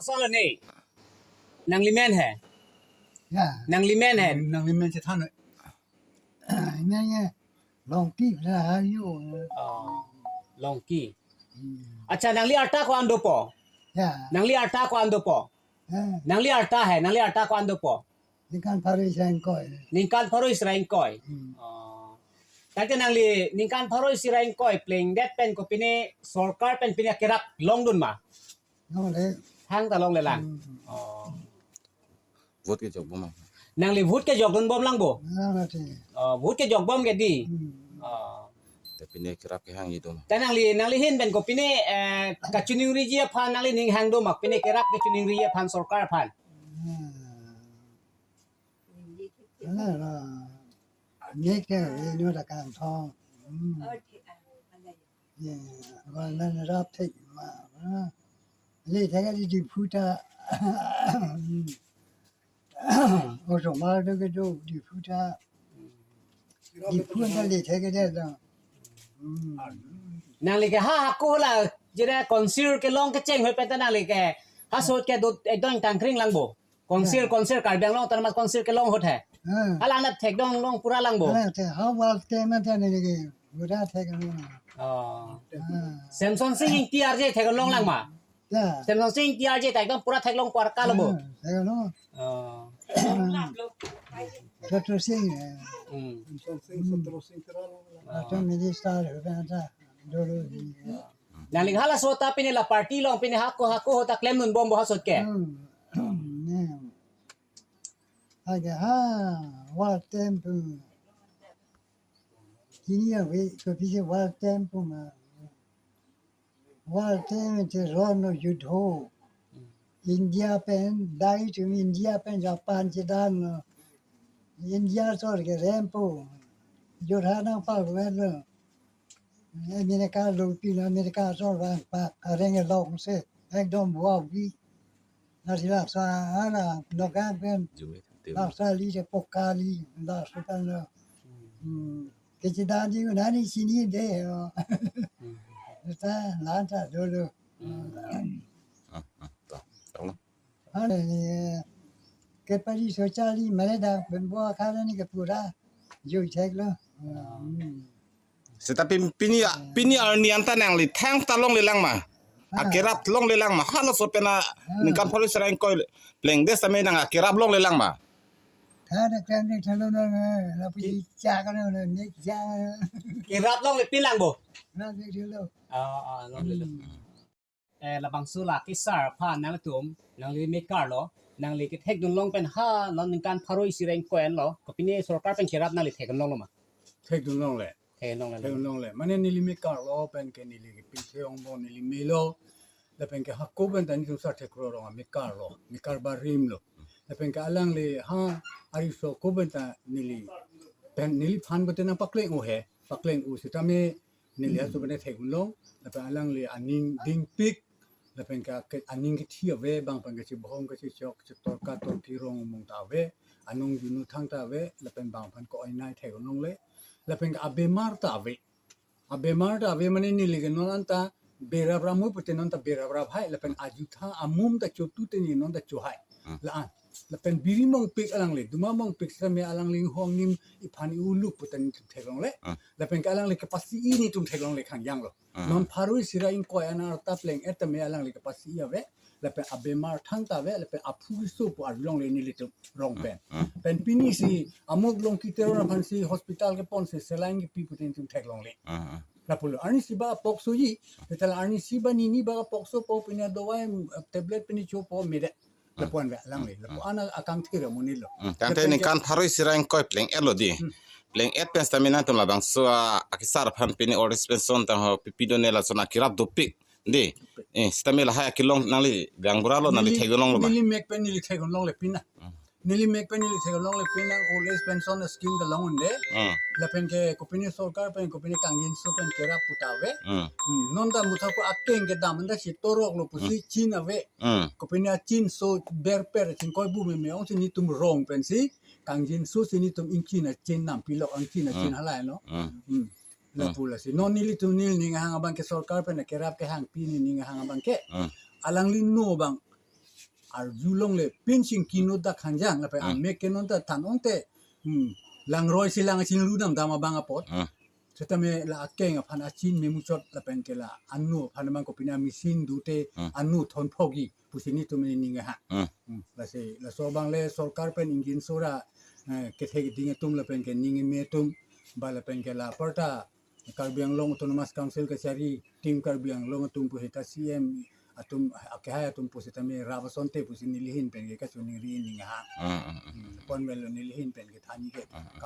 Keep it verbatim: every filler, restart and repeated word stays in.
Solo ne. Nanglimen he. Ya. Nanglimen he. Nanglimen chethan. Nang ye Longki la ha yo. Oh, Longki. Hmm. Acha, nangli arta ko-an dopo? Ya. Nangli arta ko-an dopo? Ya. Nangli arta he, nangli arta ko-an dopo? Ningkan pharo isi ra ingkoi. Ningkan pharo isi ra ingkoi. Hmm. Oh. Tangte nangli ningkan pharo isi ra ingkoi plengdet pen kopine sorkar pen pine kerap longdun ma? Longle. Hang ta longlelang. Hmm. Oh. Vote kejok bom ma? Nangli vote kejokdun bom lang bo? Nang ati. Oh, vote kejok bom ke di? Hmm. Oh. Te pine kerap kehang itum. Te nangli, nangli ahin pen kopine, eh, kachiningriji aphan nangli ning hang do ma, pine kerap kachiningriji aphan sorkar aphan? Hmm. Ala la. Nek ke inu da kangthong. Hmm. Ye, government rap thek ma, ah. Le thek di Diphu ta. Oso mar do ke do Diphu ta. Diphu ta le thek de da. Hmm. Nangli ke ha, hako la jere council kelong kecheng hoi pen ta nangli ke ha sot ke do ekdom tangkring lang bo. Council, ya. Council Karbi Anglong Autonomous Council kelong ahut he. Hmm. Hala anat thekdun long pura lang bo. Ah, te ha wal te ma te ne ke. Pura thekdun. Oh. Ah. Semsonsing Ingti arje thekdun long lang ma? Ya. Semsonsing Ingti arje thekdun pura theklong kwarkal bo. Ah, thekdun. Oh. Doctor Singh, eh. Hmm. Semsonsing, hmm. Doctor Singh Teron. Ah. Doctor Minister, eh, ta, dolo. Nangli halaso ta pine la party along pine hako hako ahut ta klemdun bom bo ha sot ke. Hmm. Ne. Ake ha, war tempo. Kini ave, kopisi war tempo ma. War tempo te ron no judho. India pen, dai tu India pen Japan chedan lo. India sor ke rempo. Jodha nang pal vet lo. America lo pin America sor vang pak areng along se. Ekdom wawi. Nasi laksa ana nokan pen. Laksa li de pokali. Laksa kan lo. Hmm. Kecil dadi nani sini de. Hmm. Ta lanta dulu. Hmm. Ah, ah, ta. Tahu lah. Ano ni, kepadi socali mereda bembo akala ni kepura. Jui thek lo. Hmm. Seta pin-, pini ya, pini arni anta nangli thang ta longlelang ma. Ah. Akerap longlelang ma. Halaso pen a, ah, ningkan pharo isi ra ingkoi plengdet tame nang akerap longlelang ma. Thang ta klang ni thalo no, eh, lapu chi cha ka no, ne cha. Kerap longle pin lang bo. Lang ni thalo. Ah, ah, longlelang. Hmm. Eh, labangso la kesar aphan nangtum, nangli mekar lo, nangli kethekdun long pen ha, non ningkan pharo isi ra ingkoi an lo, kopine sorkar pen kerap nangli thekdun longlo ma? Thekdun longle. Thekdun longle. Thekdun longle. Mane neli mekar lo, pen ke neli ke pingse ong bo neli melo, lapen ke hako pen ta netum sar thek kro rong mekar lo, mekar barim lo. Lapen ke alangli ha, ariso ko pen ta neli, pen neliphan bote nangpakleng o he, pakleng o sitame, neli aso bene thekdun long, lapen alangli aning dingpik, lapen ke, ke aning kethi ave, bang pen kachebohong kachechok, chetorka torki rong mung ta ave, anong junu thang ta ave, lapen bang pen ko-oinai thekdun longle, lapen ke abemar ta ave. Abemar ta ave mane neli ke non anta berap rap mo pute non ta berap rap hai, lapen ajutha amum ta chotu te ni non ta cho hai. Hmm. La-an. Lapen biri mongpik alangli, duma mongpik sitame alangli hong nim iphan i uluk pute netum theklongle. Hmm. Lapen ke alangli kepasi-i netum theklongle khangjang lo. Hmm. Non pharo isi ra ingkoi an arta pleng-et tame alangli kepasi-i ave. Lapen abemar thang ta ave, lapen aphu keso pu arlongle nelitum rong pen. Hmm. Pen pini si amuk Longki Teron aphan si hospital kepon si saline kepi pute netum theklongle. Hmm. Lapulo arnisi ba poksoji, setelah arnisi ba nini ba pokso po pine dawai, eh, tablet pine chopo mede. Hmm. Lapu-an ve alangli. Lapu-an akangthir amonit lo. Hmm. Tangte lapen ke ningkan pharo isi ra ingkoi pleng-et lo di. Hmm. Pleng-et pen sitame nangtum labangso a, akesar aphan pine old age pension tang ho pipidun ne lason akerap dopik. Di. Eh, sitame lahai akelong nangli gaonbura lo nangli, neli, thekdun longlo ma? Neli mek pen neli thekdun longle pina. Hmm. Neli mek pen neli thekdun longle pina old age pension scheme ta long unde. Hmm. Lapen ke kopine sorkar pen kopine kangjinso pen kerap pu ta ave. Hmm. Hmm. Non ta mutha ko akeng kedam anta si torok lo pusi, hmm, chin ave. Hmm. Kopine achinso berper chingkoi bu meme ong si netum rong pen si kangjinso si netum ingchin achin nam pilok angchin achin, hmm, halai no. Hmm. Hmm. Lapu lasi. Non nelitum neli ning ahang abang ke sorkar pen kerap kehang pini ning ahang abang ke. Hmm. Alangli no bang. arjulongle pinching kinut dak hangjang lapen, hmm, amek ke non ta than ong te, hmm, langroi si lang chinglu dam dam abang apot. Hmm. Setame la akeng aphan achin memuchot lapen ke la anu aphan mang kopine machine dute, hmm, anu thon phogi pusi netum ning ha. Hmm. Hmm. Lasi laso abang le sorkar pen ingjinso ra, eh, kethe keding atum lapen ke ning me atum ba lapen ke la aparta Karbi Anglong Autonomous Council kachari Team Karbi Anglong atum pusita C M atum akehai atum pusitame rap asonte pusi nelihin pen ke kachoningri ning ha. Hmm, hmm, hmm. Hmm, pon melo nelihin pen ke than ke. Hmm, hmm. Kar